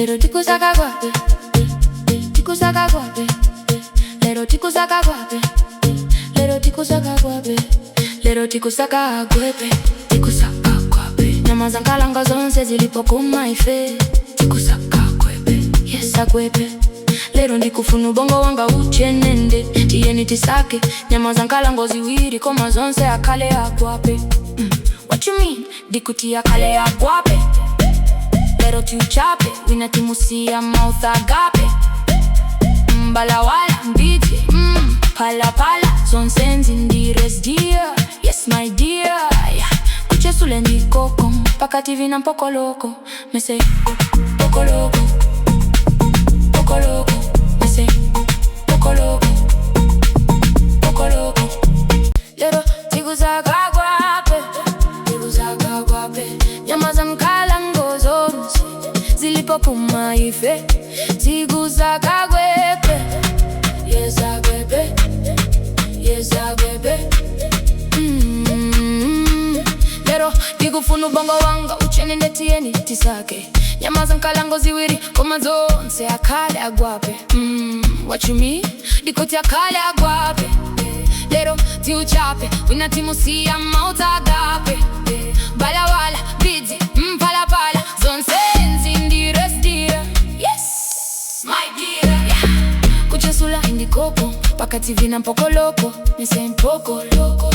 Lero tikusaka gwape, tikusaka gwape. Lero tikusaka gwape, lero tikusaka gwape. Lero tikusaka gwepe, tikusaka gwape. Nyama za nkhalango zonse zilipo koma ife tikusaka gwepe, yes agwepe. Lero ndikufuna ubongo wanga uchene nde tiyeni tisake nyama za nkhalango ziwiri koma zonse akhale agwape. What you mean? Ndikuti akhale agwape. Lero tiuchape wina timusiya mouth agape. Mbalawala mbidzi, phalaphala zonse ndires dear, yes my dear, yeah. Kuchesule ndikoko pakati vina mpokoloko mese pokoloko pokoloko mese pokoloko pokoloko. Lero tikusaka gwape, tikusaka gwape. Nyama za nkhalango zonse zilipo koma ife tikusaka gwepe, yes agwepe, yes agwepe. Lero ndikufuna ubongo wanga uchene nde tiyeni tisake nyama za nkhalango ziwiri koma zonse akhale agwape. What you mean? Ndikuti akhale agwape. Lero tiuchape wina timusiya mouth agape. Balawala bidzi mphalaphala zonse nzindires dear, yes my dear, yeah. Kuchesula indikoko pakati vina mpokoloko mese mpokoloko.